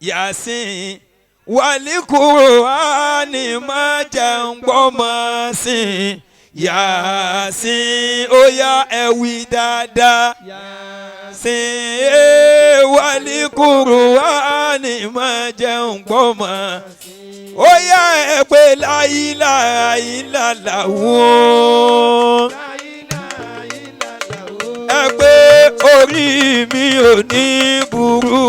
Yasin wàlíkùránì má jẹun gbọ́mọ sí Yasin ó yá ẹ wí dáadáa Yasin wàlíkùránì má jẹun gbọ́mọ ó yá ẹ pé láyíláyílàláwò ẹ pé orí mi ò ní burú.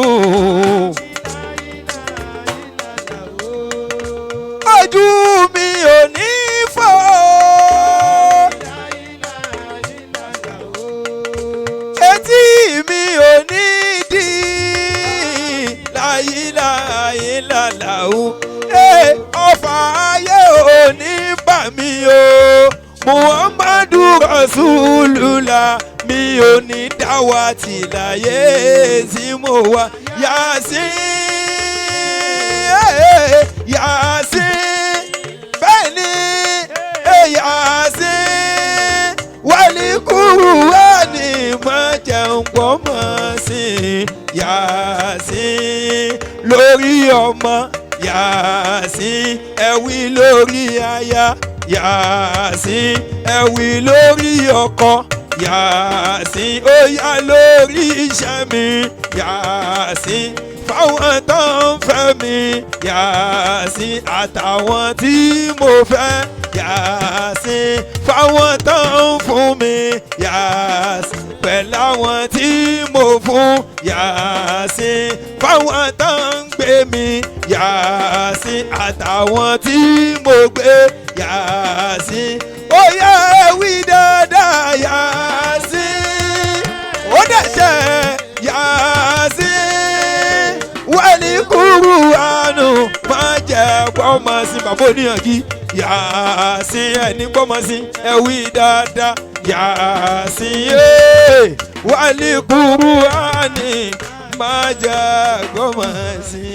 Ojú mi ò ní fọ́. Etí mi ò ní dí. Láyíláyílàláwò. Ọfà ayé ò ní bà mí o. Muhammadu Rasulullah mi ò ní dáwàtì láyé tí mo wà. Yasin, Yasin, bẹ́ẹ̀ ni Yasin wàlíkùránì má jẹun pọ̀ mọ́ sí Yasin lórí ọmọ Yasin ẹ wí lórí aya Yasin ẹ wí lórí ọkọ Yasin ó yá lórí iṣẹ́ mi Yasin fáwọn tó ń fẹ́ mi Yasin àtàwọn tí mo fẹ́ Yasin fáwọn tó ń fún mi Yasin pẹ̀lú àwọn tí mo fún Yasin fáwọn tó ń gbé mi Yasin àtàwọn tí mo gbé Yasin ó yá ẹ wí dáadáa Yasin ó dẹ̀ṣẹ̀ Yasin wàlíkùránù má jẹ́ gbọ́mọ sí bàbá oníyànjú Yasin ẹni gbọ́mọ sí ẹ wí dáadáa Yasin wàlíkùránì má jẹ́ gbọ́mọ sí.